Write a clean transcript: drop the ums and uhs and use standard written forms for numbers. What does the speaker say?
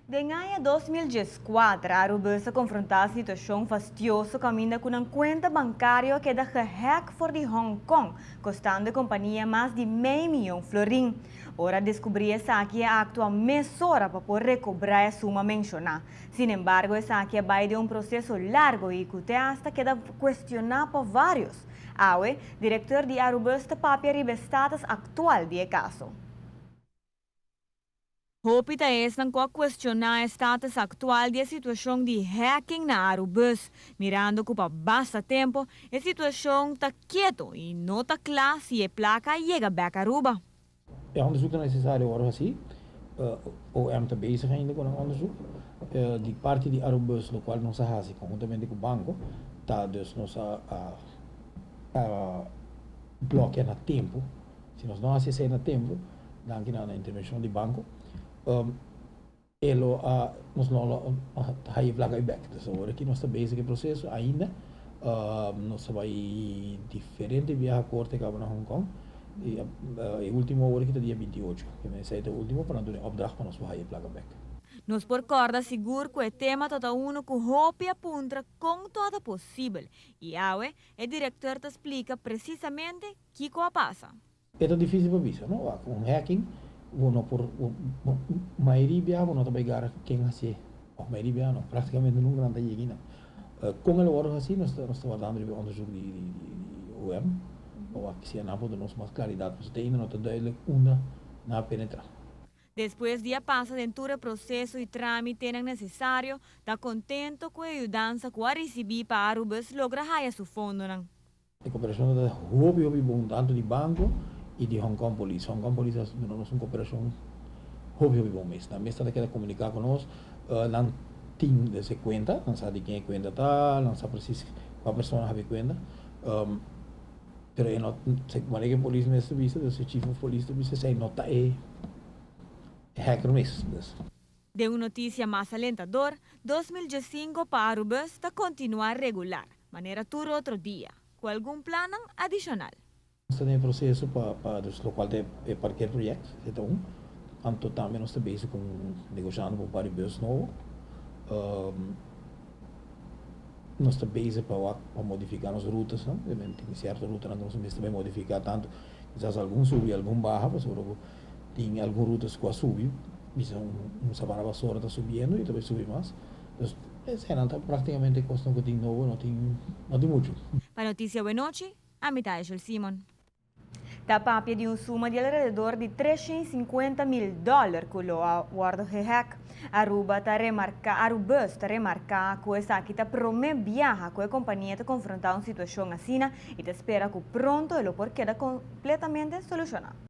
Den aña 2014, Arubus a confronta situacion fastioso caminda cu un cuenta bancario a keda gehack for di Hong Kong, costando e compania mas di mei miyon florin. Ora a descubri esaki, a actua mesora pa por recobra e suma menciona. Sin embargo, esaki a bay den un proceso largo y cu te hasta a keda cuestiona pa varios. Awe, director di Arubus ta papia riba status actual di e caso. Hopi ta esnan cu a cuestiona e status actual di e situacion di hacking na Arubus, mirando cu pa basta tempo e situacion ta keto y no ta cla si e placa a yega bek Aruba. E onderzoek ta necesario ora asina. OM ta bezig ainda cu een onderzoek. Di parti di Arubus, lo cual nos a haci conhuntamente cu banco, ta dus nos a blokea na tempo. Si nos no haci esey na tempo, danki na intervencion di banco, e lo a nos no lo haya placa back. Dus awor aki nos ta bezig cu e proceso ainda. Nos a bay diferente biaha corte caba na Hong Kong. Y e ultimo awor aki ta dia 28. Esey ta e ultimo pa nan duna opdracht pa nos haya placa back. Nos por corda sigur cu e tema ta uno cu hopi a puntra con ta posibel. Y awe, e director ta splica precisamente kico a pasa. E dificil pa bisa, no? Un hacking, no por mayoria biaha no ta bay gara ken a haci, of mayoria biaha no, practicamente nunca nan ta yega no. Con el wordo asina, nos ta wardando e onderzoek di OM, of si nan por nos mas claridad, mas ainda no ta duidelijk unda nan a penetra. Despues di a pasa den e proceso y tramite necesario, ta contento cu e yudansa cu a ricibi pa Arubus logra haya su fondo. E cooperacion ta hopi hopi bon, tanto di banco y di Hong Kong Police. Hong Kong Police ta nos un cooperacion hopi hopi bon mes. Tambe ta keda comunica cu nos, nan tin e cuenta, nan sabi ken e cuenta ta, nan sabi precies cua persona a cuenta. Pero e no, manera cu polis mes ta bisa, e chief of police ta bisa, esey no ta e hacker mes. Dus. Den un noticia mas alentador, 2015 pa Arubus ta continua regular, manera tur otro dia, cu algun plan adicional. Nos ta den proceso pa dus locual e parkeerproject, ta un. Anto tambe nos ta bezig cu negociando pa un par di bus nobo. Nos ta bezig pa modifica nos rutanan, no? Tin cierto ruta nos mester tambe modifica tanto, kisas algun subi, algun baha, pasobra tin algun ruta cu a subi, bisa un Sabana Basora ta subiendo y tambe subi mas. Dus, esey ta practicamente cos cu tin nobo, no tin mucho. Pa Noticia Buenochi, ami ta Simon. Ta papia di un suma di alrededor di 350 mil dollar cu lo a wordo gehack. Aruba ta remarca, Arubus ta remarca cu esaki ta prome biaha cu e compania ta confronta un situacion asina y ta spera cu pronto e lo por keda completamente soluciona.